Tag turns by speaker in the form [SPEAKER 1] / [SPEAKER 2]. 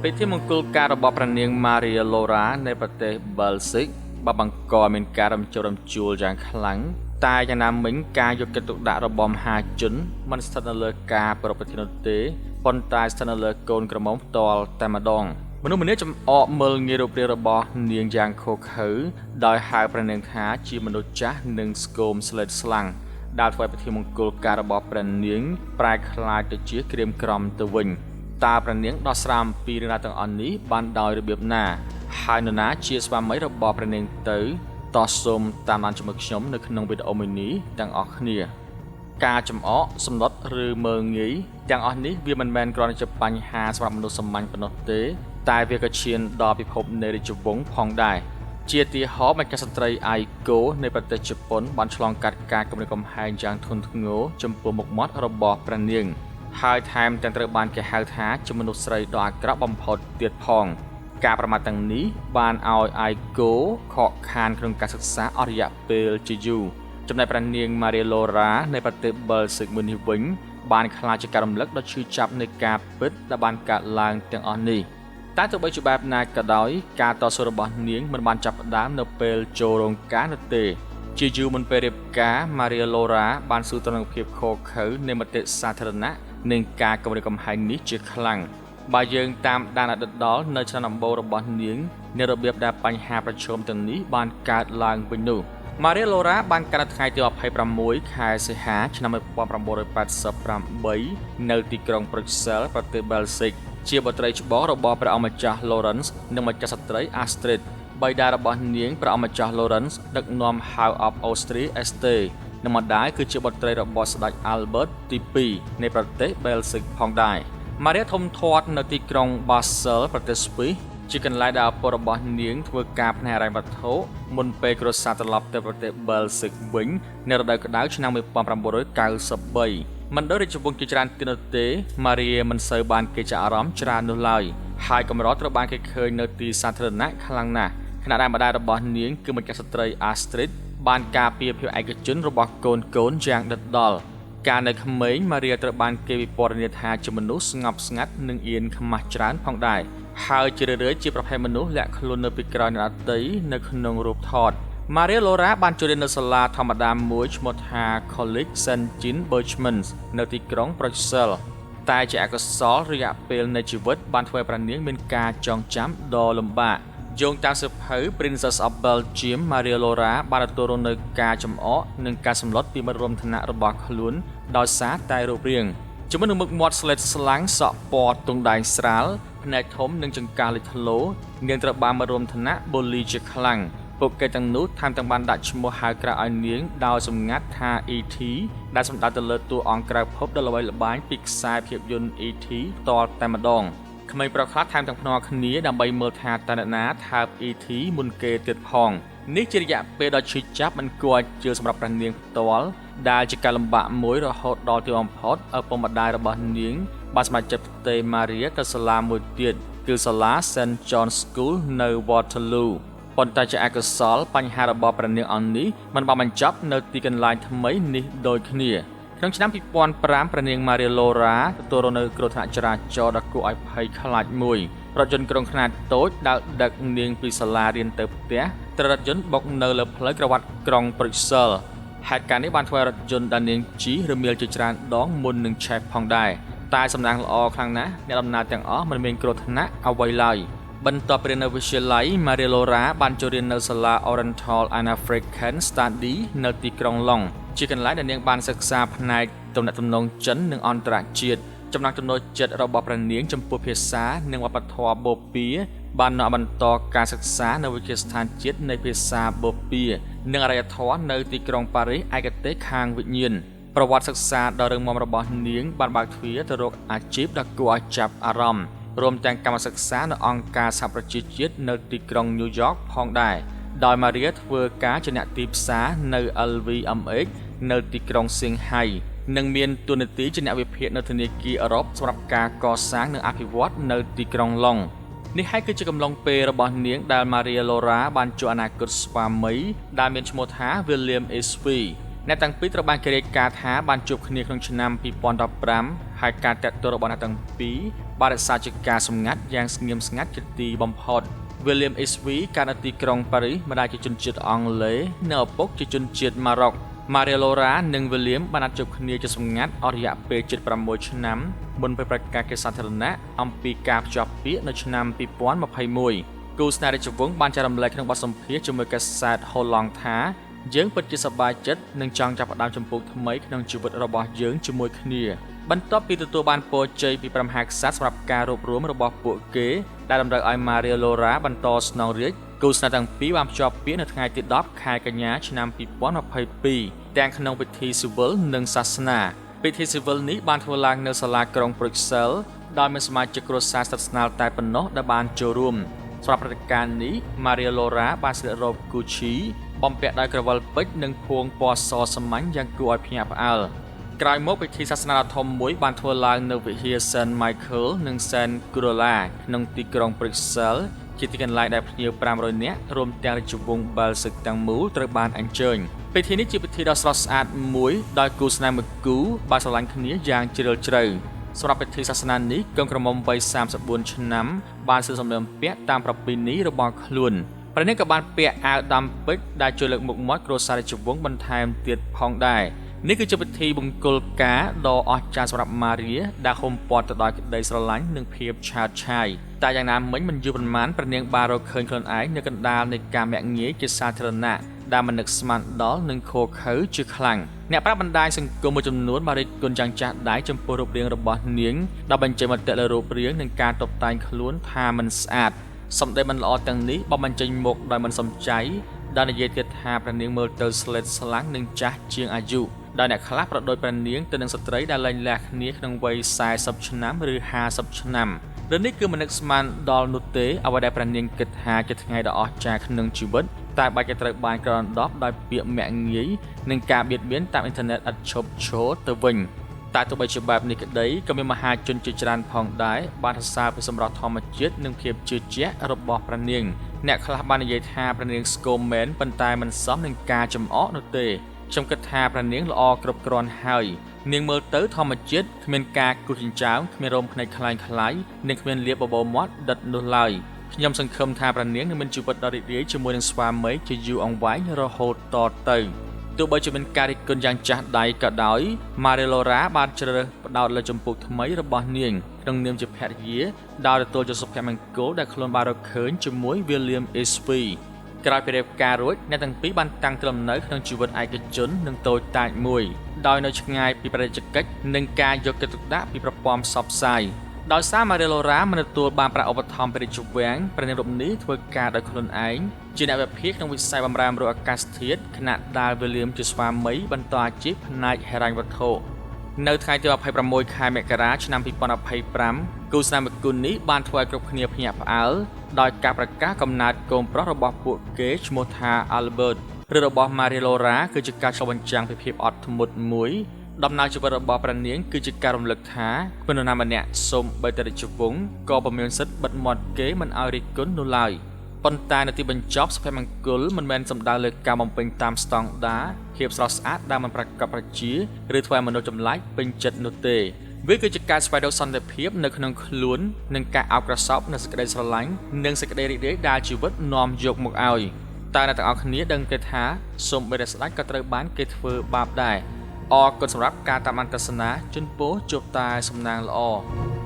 [SPEAKER 1] ពិធីមង្គលការរបស់ព្រះនាងម៉ារីយ៉ា ឡូរ៉ា នៃប្រទេសបែលហ្សិក បានបង្កឲ្យមានការរំជើបរំជួលយ៉ាងខ្លាំង តែយ៉ាងណាមិញការយកចិត្តទុកដាក់របស់មហាជនមិនស្ថិតនៅលើការប្រារព្ធពិធីនោះទេប៉ុន្តែស្ថិតនៅលើកូនក្រមុំផ្ទាល់តែម្ដងមនុស្សម្នាចំអកមើលងាយរូបរាងរបស់នាងយ៉ាងឃោរឃៅដោយហៅព្រះនាងថាជាមនុស្សចាស់និងស្គមស្លេកស្លាំងដែលធ្វើឲ្យពិធីមង្គលការរបស់ព្រះនាងប្រែក្លាយទៅជាក្រៀមក្រំទៅវិញតើព្រះនាងដោះស្រាយអំពីរឿងរ៉ាវទាំងអស់នេះបានដោយរបៀបណាហើយនរណាជាស្វាមីរបស់ព្រះនាងទៅតោះសូមតាមដានជាមួយខ្ញុំនៅក្នុងវីដេអូមួយនេះទាំងអស់គ្នាការចំអកសម្លុតឬមើលងាយទាំងអស់នេះវាមិនមែនគ្រាន់តែជាបញ្ហាសម្រាប់មនុស្សសាមញ្ញប៉ុណ្ណោះទេតែវាក៏ឈានដល់ពិភពនៃរាជវង្សផងដែរជាទីហោម្ចាស់ស្ត្រីអាយកូនៃប្រទេសជប៉ុនបានឆ្លងកាត់ការគំរាមកំហែងយ៉ាងធ្ងន់ធ្ងរចំពោះមុខមាត់របស់ព្រះនាងហើយថែមទាំងត្រូវបានគេហៅថាជាមនុស្សស្រីដ៏អាក្រក់បំផុតទៀតផងការប្រមាថទាំងនេះបានឲ្យអាយកូខកខានក្នុងការសិក្សាអស់រយៈពេលជាយូរចំណែកព្រះនាងម៉ារីឡូរ៉ានៃប្រទេសបែលហ្សិកមួយនេះវិញបានក្លាយជាការរំលឹកដ៏ឈឺចាប់នៃការពិតដែលបានកើតឡើងទាំងអស់នេះតែទោះបីជាបែបណាក៏ដោយការតស៊ូរបស់នាងមិនបានចាប់ផ្ដើមនៅពេលចូលរោងការនោះទេជាយូរមុនពេលរៀបការម៉ារីឡូរ៉ាបានស៊ូទ្រាំនឹងភាពឃោរឃៅនៃមតិសាធារណៈនិងការគំរាមកំហែងនេះជាខ្លាំងបើយើងតាមដានឲ្យដិតដល់នៅឆ្នាំដំបូងរបស់នាងនៃរបៀបដែលបញ្ហាប្រឈមទាំងនេះបានកើតឡើងវិញនោះម៉ារីឡូរ៉ាបានកើតថ្ងៃទី26ខែសីហាឆ្នាំ1988នៅទីក្រុងប្រុចសែលប្រទេសបែលហ្សិកជាបុត្រីច្បងរបស់ព្រះអង្គម្ចាស់ Lawrence និងម្ចាស់ស្ត្រី Astrid បិតារបស់នាងព្រះអង្គម្ចាស់ Lawrence ដឹកនាំ House of Austria Este និងម្ដាយគឺជាបុត្រីរបស់ស្ដេច Albert ទី2នៃប្រទេសបែលហ្សិកផងដែរម៉ារីធំធាត់នៅទីក្រុង Basel ប្រទេសស្វីសជាកន្លែងដែលឪពុករបស់នាងធ្វើការផ្នែកហិរញ្ញវត្ថុមុនពេលគ្រួសារត្រឡប់ទៅប្រទេសបែលហ្សិកវិញនៅរដូវក្តៅឆ្នាំ1993មិនដូចរាជវង្សជាច្រើនទៀតនោះទេម៉ារីមិនសូវបានគេចាប់អារម្មណ៍ច្រើននោះឡើយហើយកម្រត្រូវបានគេឃើញនៅទីសាធារណៈខ្លាំងណាស់ខណៈដែលម្ដាយរបស់នាងគឺម្ចាស់ស្ត្រី Astrid បានការពារភាពឯកជនរបស់កូនយ៉ាងដិតដល់កាលនៅក្មេងម៉ារីត្រូវបានគេវិពណ៌នាថាជាមនុស្សស្ងប់ស្ងាត់និងអៀនខ្មាស់ច្រើនផងដែរហើយជារឿយៗជាប្រភេទមនុស្សលាក់ខ្លួននៅពីក្រោយអ្នកដទៃនៅក្នុងរូបថតម៉ារីឡូរ៉ាបានចូលរៀននៅសាលាធម្មតាមួយឈ្មោះថា College Saint Jean Berchmans នៅទីក្រុងប្រុចសែលតែជាអកុសលរយៈពេលនៃជីវិតបានធ្វើឲ្យព្រះនាងមានការចងចាំដ៏លំបាកយោងតាមសៀវភៅ Princess of Belgium Maria Laura បានទទួលរងនូវការចំអកនិងការសម្លុតពីមិត្តរួមថ្នាក់របស់ខ្លួនដោយសារតែរូបរាងជាមួយនឹងមុខមាត់ស្លេកស្លាំងសក់ពណ៌ទង់ដែងស្រាលភ្នែកធំនិងចង្កាលេចធ្លោនាងត្រូវបានមិត្តរួមថ្នាក់បូលីជាខ្លាំងពួកគេទាំងនោះថែមទាំងបានដាក់ឈ្មោះហៅក្រៅឲ្យនាងដោយសម្ងាត់ថា E.T. ដែលសំដៅទៅលើតួអង្គក្រៅភពដ៏ល្បីល្បាញពីខ្សែភាពយន្ត E.T. ផ្ទាល់តែម្ដងក្មេងប្រុសខ្លះថែមទាំងភ្នាល់គ្នាដើម្បីមើលថាតើអ្នកណាថើប E.T. មុនគេទៀតផងនេះជារយៈពេលដ៏ឈឺចាប់មិនគួរឲ្យជឿសម្រាប់ព្រះនាងផ្ទាល់ដែលជាការលំបាកមួយរហូតដល់ទីបំផុតឪពុកម្ដាយរបស់នាងបានសម្រេចចិត្តផ្ទេរម៉ារីទៅសាលាមួយទៀតគឺសាលា St. John School នៅ Waterloo ប៉ុន្តែជាអកុសលបញ្ហារបស់ព្រះនាងអង្គនេះមិនបានបញ្ចប់នៅទីកន្លែងថ្មីនេះដូចគ្នាក្នុងឆ្នាំ2005ព្រះនាងម៉ារីឡូរ៉ាទទួលរងនូវគ្រោះថ្នាក់ចរាចរណ៍ដ៏គួរឲ្យភ័យខ្លាចមួយរថយន្តក្រុងខ្នាតតូចដែលដឹកនាងពីសាលារៀនទៅផ្ទះត្រូវរថយន្តបុកនៅលើផ្លូវក្រវ៉ាត់ក្រុងប្រុចសែលហេតុការណ៍នេះបានធ្វើឲ្យរថយន្តដែលនាងជិះរមៀលជាច្រើនដងមុននឹងឆេះផងដែរតែសំណាងល្អខ្លាំងណាស់អ្នកដំណើរទាំងអស់មិនមានគ្រោះថ្នាក់អ្វីឡើយបន្ទាប់ពីរៀននៅវិទ្យាល័យ Maria Laura បានចូលរៀននៅសាលា Oriental and African Study នៅទីក្រុងឡុងជាកន្លែងដែលនាងបានសិក្សាផ្នែកទំនាក់ទំនងចិននិងអន្តរជាតិចំណង់ចំណូលចិត្តរបស់ព្រះនាងចំពោះភាសានិងវប្បធម៌បូព៌ាបាននាំបន្តការសិក្សានៅវិទ្យាស្ថានជាតិនៃភាសាបូព៌ានិងអរិយធម៌នៅទីក្រុងប៉ារីសឯកទេសខាងវិញ្ញាណប្រវត្តិសិក្សាដ៏រឹងមាំរបស់នាងបានបើកទ្វារទៅរកអាជីពដ៏គួរឲ្យចាប់អារម្មណ៍រួមទាំងកម្មសិក្សានៅអង្គការសហប្រជាជាតិនៅទីក្រុងញូវយ៉កផងដែរដោយម៉ារីធ្វើការជាអ្នកទីផ្សារនៅ LVMH នៅទីក្រុងសៀងហៃនិងមានតួនាទីជាអ្នកវិភាគនៅធនាគារអឺរ៉ុបសម្រាប់ការកសាងនិងអភិវឌ្ឍនៅទីក្រុងឡុងនេះហើយគឺជាកំឡុងពេលរបស់នាងដែល Maria Laura បានជួបអនាគតស្វាមីដែលមានឈ្មោះថា William Eswi អ្នកទាំងពីរត្រូវបានគេរាយការណ៍ថាបានជួបគ្នាក្នុងឆ្នាំ2015 ហើយការទាក់ទងរបស់អ្នកទាំងពីរបានរក្សាជាការសម្ងាត់យ៉ាងស្ងៀមស្ងាត់ជាទីបំផុត។ William Isvi កើតនៅទីក្រុងប៉ារីសម្ដាយជាជនជាតិអង់គ្លេសនិងឪពុកជាជនជាតិម៉ារ៉ុក។ Maria Laura និង William បានណាត់ជួបគ្នាជាសម្ងាត់អស់រយៈពេលជិត6ឆ្នាំមុនពេលប្រកាសជាសាធារណៈអំពីការភ្ជាប់ពាក្យនៅឆ្នាំ2021។ គូស្នេហ៍រាជវង្សបានចែករំលែកក្នុងបទសម្ភាសន៍ជាមួយកាសែតហូឡង់ថាយើងពិតជាសប្បាយចិត្តនិងចង់ចាប់ផ្ដើមជំពូកថ្មីក្នុងជីវិតរបស់យើងជាមួយគ្នា។ បន្ទាប់ពីទទួលបានពរជ័យពីព្រះមហាក្សត្រសម្រាប់ការរួបរួមរបស់ពួកគេដែលតម្រូវឲ្យ Maria Laura បន្តស្នងរាជ្យគូស្នេហ៍ទាំងពីរបានភ្ជាប់ពាក្យនៅថ្ងៃទី10ខែកញ្ញាឆ្នាំ2022ទាំងក្នុងពិធីស៊ីវិលនិងសាសនា។ ពិធីស៊ីវិលនេះបានធ្វើឡើងនៅសាលាក្រុងប្រុចសែលដោយមានសមាជិកគ្រួសារស្និទ្ធស្នាលតែប៉ុណ្ណោះដែលបានចូលរួម។ សម្រាប់ព្រឹត្តិការណ៍នេះ Maria Laura បានស្លៀករ៉ូប Gucci បំពាក់ដោយក្រវិលពេជ្រនិងភួងពណ៌សសាមញ្ញយ៉ាងគួរឲ្យភ្ញាក់ផ្អើល។ ក្រោយមកពិធីសាសនាដ៏ធំមួយបានធ្វើឡើងនៅវិហារ Saint Michael និង Saint Gudula ក្នុងទីក្រុងប្រុចសែលជាទីកន្លែងដែលភ្ញៀវ500នាក់រួមទាំងរាជវង្សបែលស៊ិកទាំងមូលត្រូវបានអញ្ជើញ។ ពិធីនេះជាពិធីដ៏ស្រស់ស្អាតមួយដោយគូស្នេហ៍មួយគូបានស្រឡាញ់គ្នាយ៉ាងជ្រាលជ្រៅ។ សម្រាប់ពិធីសាសនានេះកូនក្រមុំវ័យ34ឆ្នាំបានស្លៀកសម្លៀកបំពាក់តាមប្រពៃណីរបស់ខ្លួន។ ព្រះនាងក៏បានពាក់អាវដាំពេជ្រដែលជួយលើកមុខមាត់គ្រួសាររាជវង្សបន្ថែមទៀតផងដែរ។ នេះគឺជាពិធីមង្គលការដ៏អស្ចារ្យសម្រាប់ម៉ារីដែលហ៊ុមព័ទ្ធទៅដោយក្តីស្រឡាញ់និងភាពឆើតឆាយ។ តែយ៉ាងណាមិញមិនយូរប៉ុន្មានព្រះនាងបានរកឃើញខ្លួនឯងនៅកណ្ដាលនៃការមាក់ងាយជាសាធារណៈដែលមិននឹកស្មានដល់និងឃោរឃៅជាខ្លាំង។ អ្នកប្រើបណ្ដាញសង្គមមួយចំនួនបានរិះគន់យ៉ាងចាស់ដៃចំពោះរូបរាងរបស់នាងដែលបញ្ចេញមតិលើរូបរាងនិងការតុបតែងខ្លួនថាមិនស្អាត។ សម្ដីមិនល្អទាំងនេះបានបញ្ចេញមកដោយមិនសំចៃដែលនិយាយទៀតថាព្រះនាងមើលទៅស្លេតស្លាំងនិងចាស់ជាងអាយុដោយអ្នកខ្លះប្រដូចព្រះនាងទៅនឹងស្ត្រីដែលលែងលះគ្នាក្នុងវ័យ40ឆ្នាំឬ50ឆ្នាំ។ រឿងនេះគឺមិននឹកស្មានដល់នោះទេអ្វីដែលព្រះនាងគិតថាជាថ្ងៃដ៏អស្ចារ្យក្នុងជីវិតតែបែរជាត្រូវបានក្រដប់ដោយពាក្យមាក់ងាយនិងការបៀតបៀនតាមអ៊ីនធឺណិតឥតឈប់ឈរទៅវិញ។ តែទោះបីជាបែបនេះក្តីក៏មានមហាជនជាច្រើនផងដែរបានសរសើរពីសម្រស់ធម្មជាតិនិងភាពជឿជាក់របស់ព្រះនាង។ អ្នកខ្លះបាននិយាយថាព្រះនាងស្គមមែនប៉ុន្តែមិនសមនឹងការចំអកនោះទេ។ ខ្ញុំគិតថាព្រះនាងល្អគ្រប់គ្រាន់ហើយនាងមើលទៅធម្មជាតិគ្មានការគូសចិញ្ចើមគ្មានរោមភ្នែកคล้ายៗនិងគ្មានលាបបបោមាត់ដិតនោះឡើយ។ ខ្ញុំសង្ឃឹមថាព្រះនាងនឹងមានជីវិតដ៏រីករាយជាមួយនឹងស្វាមីជាយូរអង្វែងរហូតតទៅ។ ទោះបីជាមានការរិះគន់យ៉ាងចាស់ដៃក៏ដោយ Maria Laura បានជ្រើសរើសផ្ដោតលើជំពូកថ្មីរបស់នាងក្នុងនាមជាភរិយាដោយទទួលយកសុភមង្គលដែលខ្លួនបានរកឃើញជាមួយ William Isvi។ ក្រោយពីរៀបការរួចអ្នកទាំងពីរបានតាំងទីលំនៅក្នុងជីវិតឯកជននិងតូចតាចមួយដោយនៅឆ្ងាយពីប្រជាកិច្ចនិងការយកចិត្តទុកដាក់ពីប្រព័ន្ធផ្សព្វផ្សាយ។ ដោយសារ Maria Laura មិនទទួលបានប្រាក់ឧបត្ថម្ភពីរាជវាំងព្រះនាងរូបនេះធ្វើការដោយខ្លួនឯងជាអ្នកវិភាគក្នុងវិស័យបម្រែបម្រួលអាកាសធាតុខណៈដែល William ជាស្វាមីបន្តអាជីពផ្នែកហិរញ្ញវត្ថុ។ នៅថ្ងៃទី26ខែមករាឆ្នាំ2025គូស្នេហ៍មួយគូនេះបានធ្វើឲ្យគ្រប់គ្នាភ្ញាក់ផ្អើលដោយការប្រកាសកំណើតកូនប្រុសរបស់ពួកគេឈ្មោះថា Albert។ រឿងរបស់ Maria Laura គឺជាការឆ្លុះបញ្ចាំងពីភាពអត់ធ្មត់មួយ។ ដំណើរជីវិតរបស់ព្រះនាងគឺជាការរំលឹកថាគ្មាននរណាម្នាក់សូម្បីតែរាជវង្សក៏ពុំមានសិទ្ធិបិទមាត់គេមិនឲ្យរិះគន់នោះឡើយ។ ប៉ុន្តែនៅទីបញ្ចប់សុភមង្គលមិនមែនសំដៅលើការបំពេញតាមស្តង់ដារភាពស្រស់ស្អាតដែលមិនប្រកបប្រជាឬធ្វើឲ្យមនុស្សចម្លែកពេញចិត្តនោះទេ។ វាគឺជាការស្វែងរកសន្តិភាពនៅក្នុងខ្លួននិងការអោបក្រសោបនូវសេចក្តីស្រឡាញ់និងសេចក្តីរីករាយដែលជីវិតនាំយកមកឲ្យ។ តើអ្នកទាំងអស់គ្នាដឹងទេថាសូម្បីតែស្ដេចក៏ត្រូវបានគេធ្វើបាបដែរ។ អរគុណសម្រាប់ការតាមដានទស្សនាជូនពរជួបតែសំណាងល្អ។